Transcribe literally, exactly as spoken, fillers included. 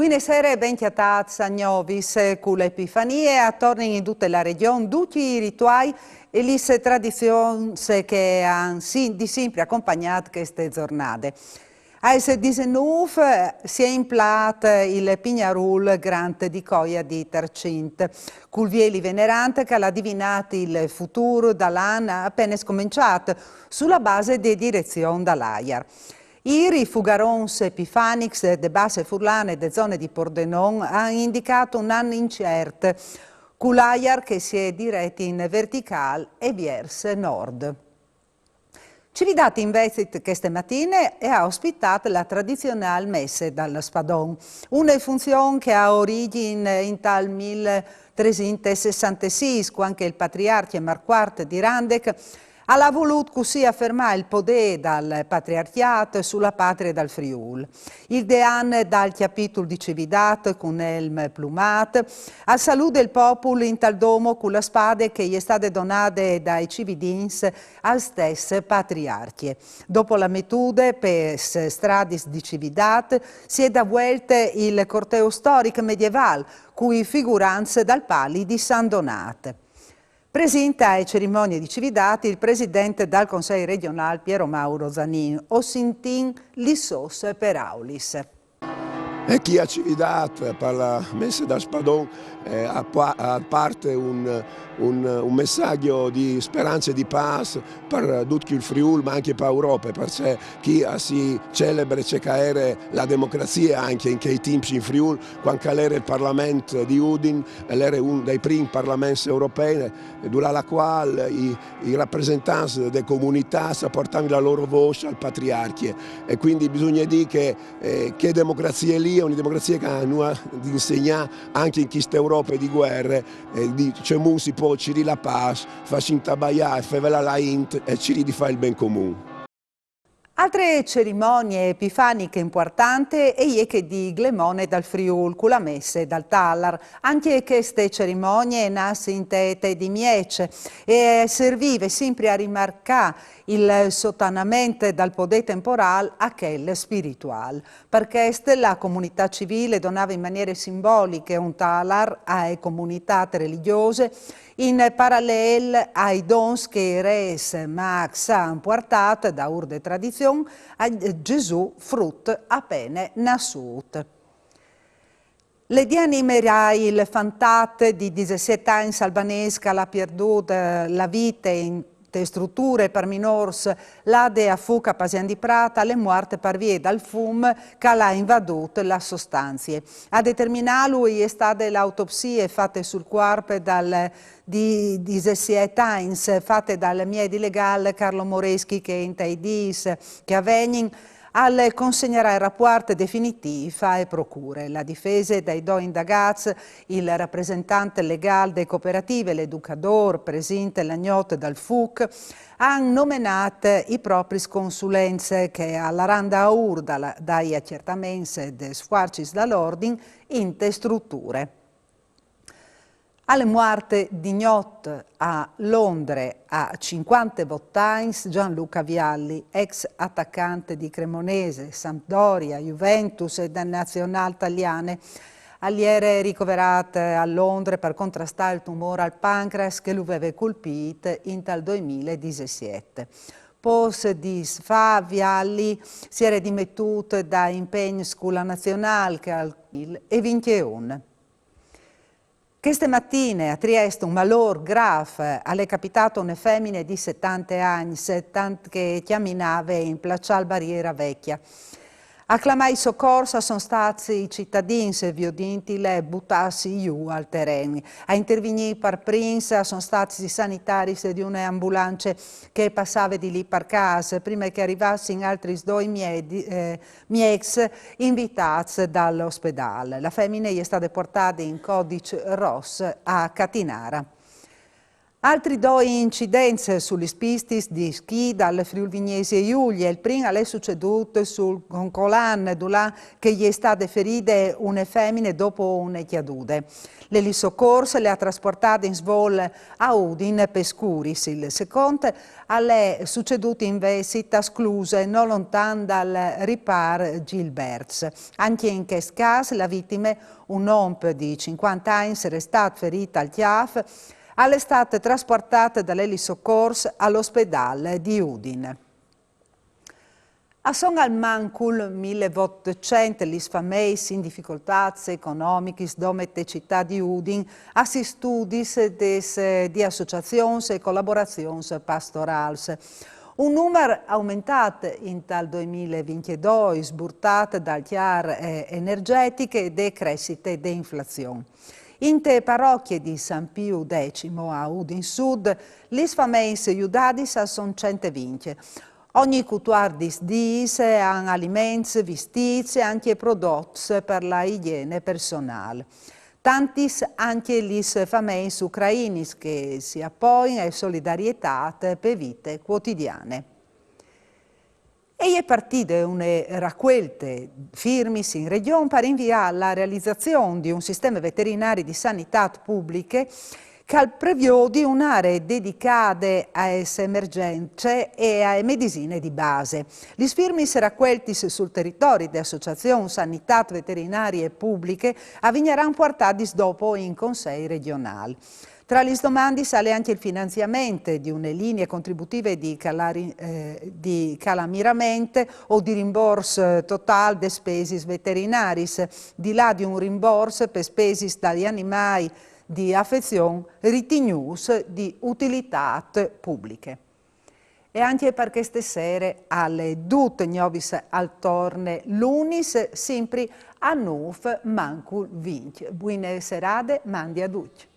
Buine sere e ben cjatâts a Gnovis. Cu la Epifanie a tornin in dute la regjon ducj i rituâi e lis tradizions che a àn di simpri compagnât cheste zornade. Aes disenûf si è implât il pignarûl grant di Coia di Tarcint, cul vieli venerant che al à divinât il futûr dal an a penes començât, su la base de direzion dal aiar. Îr i fugarons epifanics de Basse Furlane e de zone di Pordenon a àn indicât un an incert, cul aiar che si è diret in verticâl e viers nord. Cividât invezit cheste matine e à ospitât la tradizionâl messe dal Spadon, une funzion che e à origjin intal mil tresinte sessantesîs, cuant che il patriarcje Marcuart di Randegg al à volût cussì afermâ il podê dal patriarcjât su la patrie dal Friûl. Il dean dal cjapitul di Cividât, cun elm plumât, al salude il popul intal domo cu la spade che i è stade donade dai cividins al stes patriarcje. Dopo la metude pes stradis di Cividât si è dât vuelte il corteo storic medievâl, cui figurants dal pali di San Donât. Presint ae cerimonie di Cividât il president dal Consei regjonâl Piero Mauro Zanin. O sintìn lis sôs peraulis. E chi a Cividât, par la messe dal Spadon, eh, a pa-, a parte un, un, un messaggio di speranze e di pâs par dut il Friûl, ma ancje par Europe, parcè chi a si celebre ce che a ere la democrazie ancje in chei timps in Friûl, cuant che al ere il Parlament di Udin, al ere un dai prins parlaments europei, dulà la cuâl i, i rapresentants de comunitâts a puartavan la lôr vôs al patriarcje. E cuindi bisugne dî che, eh, chê democrazie li e je une democrazie che a àn di insegnâ ancje in cheste Europe di vuere, eh, di cemût si pues cirî la pâs, fasint tabaiâ e fevelâ la int e cirî di fâ il ben comun. Altre cerimonie epifaniche impuartante e je chê di Glemone dal Friûl cu la messe dal talar. Ancje cheste cerimonie e nas inte di mieç e e servive simpri a rimarcâ il sotanament dal podê temporâl a chel spirituâl. Par chest la comunitât civile e donave in maniere simboliche un talar ae comunitât religjose, in paralel ai dons che i rês macs a àn puartât daûr de tradizion a Gjesù frut a pene nassût. Le dianime dal fantat di disesiet agns albanês che al à pierdût, eh, la vite inte struture par minôrs lade a fûc a Pasian di Prât al è muart par vie dal fum che al à invadût la sô stanzie. A determinâlu e je stade la autopsie fate sul cuarp dal di disesiet agns, fate dal miedi legâl Carlo Moreschi, che intai dîs che a vegnin al consegnarà il rapuart definitîf ae procure. La difese dai doi indagâts, il rapresentant legâl de cooperative, l'educadôr presint la gnot dal fûc, a àn nomenât i propris consulents che a laran daûr dai aciertaments des fuarcis dal ordin inte struture. Al è muart di gnot a Londre a cincuantevot agns Gianluca Vialli, ex atacant di Cremonese, Sampdoria, Juventus e de nazionâl taliane. Al jere ricoverât a Londre par contrastâ il tumôr al pancreas che lu veve colpît intal doimil e disesiet. Pôs dîs fa Vialli si jere dimetût dai impegns cu la nazionâl che al e vincjeun. Cheste matine a Triest un malôr grâf al è capitât a une femine di setante agns, tant che e cjaminave in plaçâl Bariera Vecchia. A clamâ i socors a son stâts i citadins, viodintile butâsi jù al teren. A intervignî par prins a son stâts i sanitaris di une ambulance che e passave di li par câs, prime che a rivassin altris doi miedi-, eh, miecs invitâts dal ospedâl. La femine e je stade puartade in codiç ros a Catinara. Altri doi incidents su lis pistis di schi dal Friûl Vignesie Julie. Il prin al è sucedût sul Concolan, dulà che e je stade feride une femine dopo une cjadude. Le lis socors le à trasportade in svol a Udin pes curis. Il secont al è sucedût invezit a Scluse, no lontan dal ripâr Gilberts. Ancje in chest câs la vitime, un om di cincuante agns restât ferît al cjâf, al è stât trasportât da le lis socors al ospedâl di Udin. A son almancul mil e votcent lis fameis in dificoltâts economichis dome te citât di Udin, a lis studis des, eh, di associazions e colaborazions pastorâls. Un numar aumentât intal doi mil e vincjedoi, sburtât dal cjar, eh, energjetic e de cressite de inflazion. Inte parochie di San Piu decimo a Udin Sud, lis fameis judadis a son cent e vincj. Ogni cutuardis dîs a àn aliments, vistîts e ancje prodots par la igjene personâl. Tantis ancje lis fameis ucrainis che si apoin ae solidarietât pe vite cuotidiane. E je partide une racuelte firmis in regjon par inviâ la realizazion di un sisteme veterinari di sanitât publiche che al previodi une aree dedicade aes emergjence e ae medisine di base. Lis firmis racueltis sul teritori de associazion Sanitât Veterinarie Publiche a vignaran puartadis dopo in Consei regjonâl. Tra lis domandis al è ancje il finanziament di une linie contributive di calari-, eh, di calamirament o di rimbors, eh, totâl des spesis veterinariis, di là di un rimbors pes spesis dai animâi di afezion ritignûts di utilitât publiche. E ancje par cheste sere al è dut. Gnovis al torne lunis, simpri a nûf mancul vincj. Buine serade, mandi a ducj.